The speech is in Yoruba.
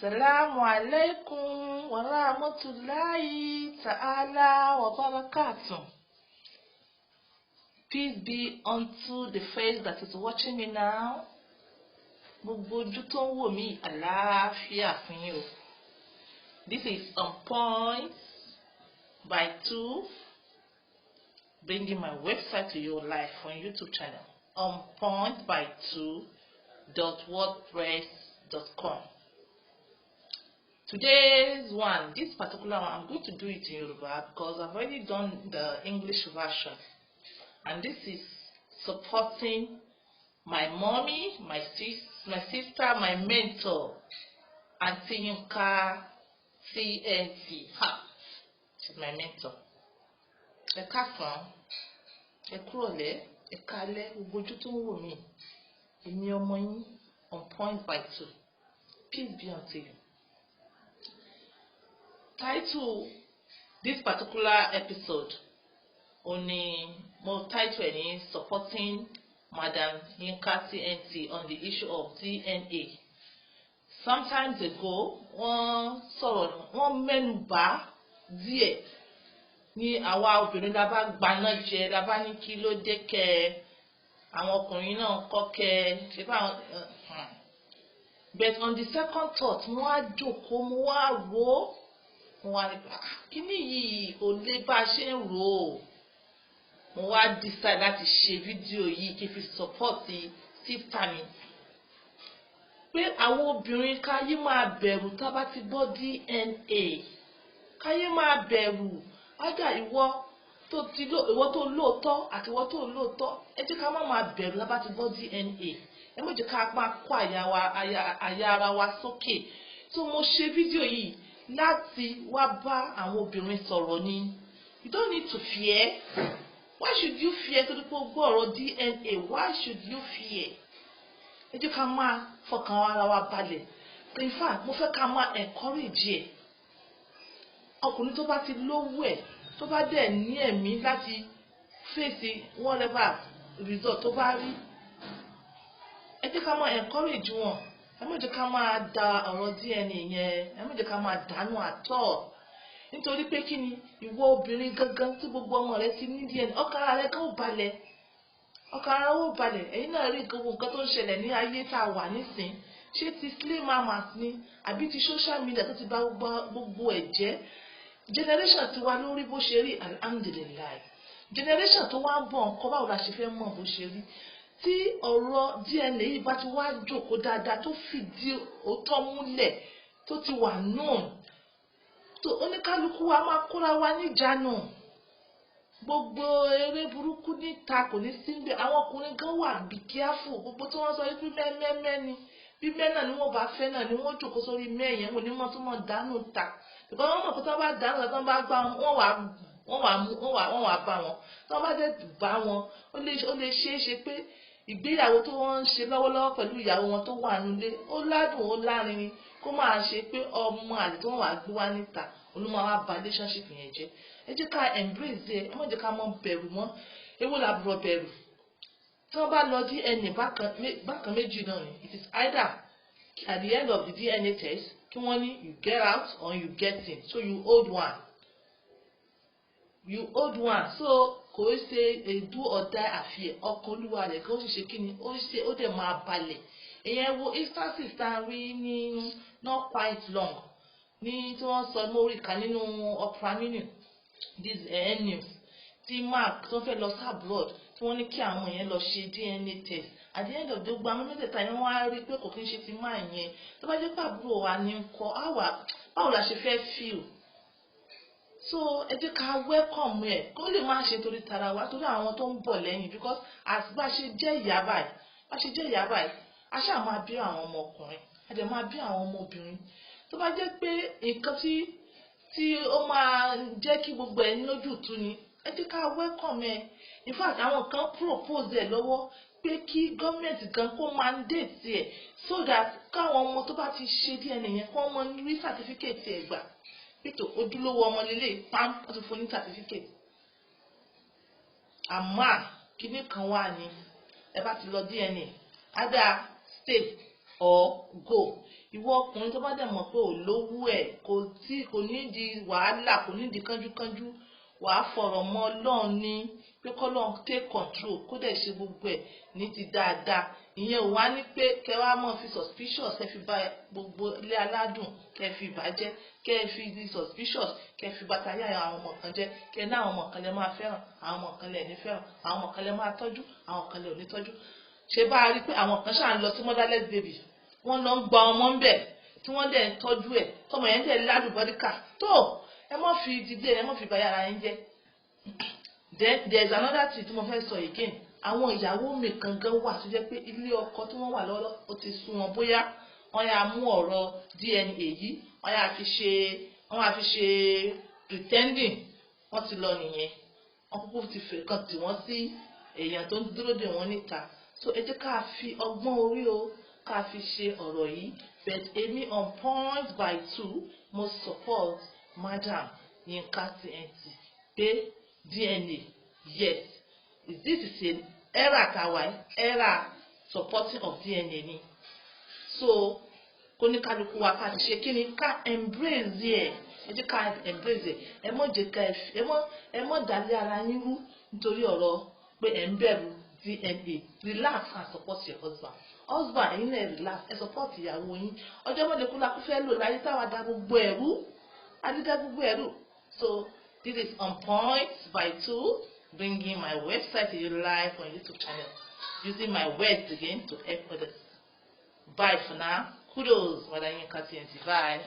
Assalamu alaikum wa rahmatullahi ta'ala wa barakatuh. Peace be unto the face that is watching me now. Gbogbo ojú tó ń wò mí, àlàáfíà fún yín o. This is On Point by Two, bringing my website to your life on YouTube channel. On Point by Two .wordpress.com. Today's one, this particular one, I'm going to do it in Yoruba because I've already done the English version. And this is supporting my mommy, my sister, my mentor, Auntie Yinka TNT. Ha! She's my mentor. Ẹ káàsán, ẹ kúrọ̀lẹ́, ẹ káalẹ́, gbogbo ojú tó ń wò mí. Èmi ọmọ yín, On Point by Two. Peace be unto you. Title this particular episode, ó ní mo title ẹ̀ ní "Supporting Madam Yinka TNT on the issue of DNA". Sometimes ago, wọ́n sọ̀rọ̀, wọ́n mẹ́nu bà díẹ̀ ní àwa obìnrin la bá gbaná jẹ, la bá ní kí ló dé kẹ, àwọn ọkùnrin náà kọ́ kẹ ṣe bá àwọn. But on the second thought, mo wá jókòó, mo wá rò ó, mo wá ní, "Ah, kíní yìí kò lè bá a ṣe ń rò ó." Mo wá decide láti ṣe fídíò yìí kí n fi support sister mi pé àwọn obìnrin, káyé máa bẹ̀rù tá a bá ti gbọ́ DNA, káyé máa bẹ̀rù. Ádà ìwọ tó ti lò, ìwọ tó lóòótọ́ àti ìwọ tó lóòótọ́, ẹ jẹ́ ká má máa bẹ̀rù tá a bá ti gbọ́ DNA. Ẹ má jẹ́ ká máa kó àyà wa, àyà ara wa sókè. So mo ṣe fídíò yìí láti wá bá àwọn obìnrin sọ̀rọ̀ ni. You don't need to fear. Why should you fear? Torí pé o gbọ́ ọ̀rọ̀ DNA, why should you fear? Ẹ jẹ́ ká máa fọkàn ara wa balẹ̀. In fact, mo fẹ́ ká máa encourage ẹ̀. Ọkùnrin tó bá ti lówó ẹ̀, tó bá dẹ̀ ní ẹ̀mí láti face whatever result tó bá rí, ẹ jẹ́ ká máa encourage wọn. Ẹ má jẹ́ ká máa da ọ̀rọ̀ DNA yẹn, ẹ má jẹ́ ká máa dànù at all. Nítorí pé kí ni? Ìwọ obìnrin gangan tí gbogbo ọmọ rẹ ti ní DNA, ọkàn ara rẹ kan ò balẹ̀, ọkàn ara ó balẹ̀. Ẹ̀yin náà rí gbogbo nǹkan tó ń ṣẹlẹ̀ ní ayé tá a wà nísìn. Ṣé ti slay mamas ni àbí ti social media tó ti bà gbogbo ẹ̀ jẹ́? Generation ti wá lórí bó ṣe rí, alhamdulillahi. Generation tó wá ń bọ̀ nǹkan, báwo la ṣe fẹ́ mọ̀ bó ṣe rí? Tí ọ̀rọ̀ DNA yìí bá ti wá jókòó dáadáa, tó fìdí òótọ́ múlẹ̀, tó ti wà known, tó oníkálukú wa máa kóra wa níjànú, gbogbo eré burúkú níta kò ní sí níbẹ̀. Àwọn ọkùnrin gan wà, be careful. Gbogbo tí wọ́n sọ wípé mẹ́mẹ́mẹ́ ni, bí mẹ́ náà ni wọ́n bá fẹ́ náà ni wọ́n jókòó sórí mẹ́yẹn, wọn ní wọ́n tún mọ̀ dánú ta, because wọ́n mọ̀ pé tí wọ́n bá dánú ta, tí wọ́n bá gbá wọn, wà wọ́n wà mú wọ́n wà wọ́n wà bá wọn. Tí wọ́n bá dẹ̀ bá wọn, ó lè ṣeé ṣe pé ìgbéyàwó tó wọ́n ń ṣe lọ́wọ́lọ́wọ́ pẹ̀lú ìyàwó wọn tó wà nílé, ó ládùn, ó lárinrin, kó máa ṣe pé ọmọ àlè tó wọ́n wà gbé wá níta olúmọ wa bà relationship yẹn jẹ́. Ẹ jẹ́ ká embrace ẹ, ẹ má jẹ́ ká mọ bẹ̀rù mọ́. Èwo làbúrò bẹ̀rù? Tí wọ́n bá lọ DNA, bákan méjì náà ni. It is either at the end of the DNA test, kí wọ́n ní you get out or you get in. So you hold one, you hold one. So kò í ṣe a do or die affair. Ọkàn olúwa rẹ̀ kí ó sì ṣe kí ni ó ṣe, ó dẹ̀ máa balẹ̀. Ìyẹn wo instances tá a rí ní not quite long ní tí wọ́n sọ mórí kan nínú Opera Mini, this news tí Mark tó fẹ́ lọ sí abroad, tí wọ́n ní kí àwọn yẹn lọ ṣe DNA test. At the end of the, gbogbo àwọn mẹ́tẹ̀ẹ̀ta yẹn, wọ́n á rí pé kò kí ń ṣe ti máa yẹn. Tó bá jẹ́ pé àbúrò wa ní kọ́ àwà, báwo la ṣe fẹ́ feel? So ẹ jẹ́ ká welcome ẹ̀, kó lè má ṣe torí tara wa, torí àwọn tó ń bọ̀ lẹ́yìn, because as bá ṣe jẹ́ ìyá báyìí, bá ṣe jẹ́ ìyá báyìí, a ṣáà máa bí àwọn ọmọkùnrin, a dẹ̀ máa bí àwọn ọmọbìnrin. Tó bá jẹ́ pé nǹkan tí ó máa jẹ́ kí gbogbo ẹ̀ lójútùú ni, ẹ jẹ́ ká welcome ẹ̀. In fact, àwọn kan propose ẹ̀ lọ́wọ́ pé kí gọ́ọ̀mẹ̀ntì gan kó mandate ẹ̀, so that káwọn ọmọ tó bá ti ṣe DNA yẹn, kó wọ́n rí certificate ẹ̀ gbà pẹ̀tọ̀, ojúlówó ọmọ lélẹ̀ pam, wọ́n ti fún ní certificate. Àmọ́ kíní kan wà ní, ẹ bá ti lọ DNA, either stay or go. Ìwọ ọkùnrin tó bá dẹ̀ mọ̀ pé ò lówó ẹ̀, kò tí kò nídìí wàhálà, kò nídìí kánjúkánjú, wàá fọ̀rọ̀ mọ́ Ọlọ́run ní pé kọ́lọ́run take control, kó dẹ̀ ṣe gbogbo ẹ̀ ní ti dáadáa. Ìyẹn ò wá ní pé kẹ wá mọ̀ fi suspicious, kẹ fi bà gbogbo ilé aládùn, kẹ fi bàjẹ́, kẹ fi di suspicious, kẹ fi bàtà yá àwọn ọmọ kan jẹ́, kẹ ní àwọn ọmọ kan lẹ máa fẹ́ràn, àwọn ọmọ kan lẹ ní fẹ́ràn, àwọn ọmọ kan lẹ máa tọ́jú, àwọn kan lẹ ò ní tọ́jú. Ṣé bá a rí pé àwọn kan ṣáà ń lọ sí motherless baby, wọ́n lọ ń gba ọmọ ń bẹ̀ tí wọ́n dẹ̀ ń tọ́jú ẹ̀, tọmọ yẹn dẹ̀ lálùbọ́díkà tó. Ẹ mọ́ fi dídé, ẹ mọ́ fi bàyà ara yín jẹ́. Then there is another thing tí mo fẹ́ sọ again. Àwọn ìyàwó mi gangan wà tó jẹ́ pé ilé ọkọ tí wọ́n wà lọ́wọ́ ó ti sú wọn, bóyá wọ́n yà mú ọ̀rọ̀ DNA yìí, wọ́n yà fi ṣe pretending, wọ́n ti lọ nìyẹn. Wọ́n kúkú ti fẹ́ kan tì wọ́n sí èèyàn tó ń dúró dè wọ́n níta. So ẹ jẹ́ ká fi ọgbọ́n orí o, ká fi ṣe ọ̀rọ̀ yìí. But èmi, on point by two, mo support Madam Yinka TNT pé DNA, yes, this is an era tàwa, era supporting of DNA ni. So kóníkálukú wa ká ti ṣe kí ni, ká embrace ẹ. Ẹ jẹ́ ká embrace ẹ. Ẹ mọ̀ jẹ́ ká ẹ mọ̀ dálé ara yín rú nítorí ọ̀rọ̀ pé ẹ ń bẹ̀rù DNA. Relax and support your husband. Husband, ẹ̀yin náà, relax, ẹ support ìyàwó yín. Ọjọ́ mọ́lẹ́kú la kú fẹ́ lò láyé táwa da gbogbo ẹ̀rú adídá gbogbo ẹ̀rú. So this is On Point by Two, bringing my website to you live on YouTube channel, using my words again to help others. Bye for now. Kudos, Madam Yinka TNT. Bye.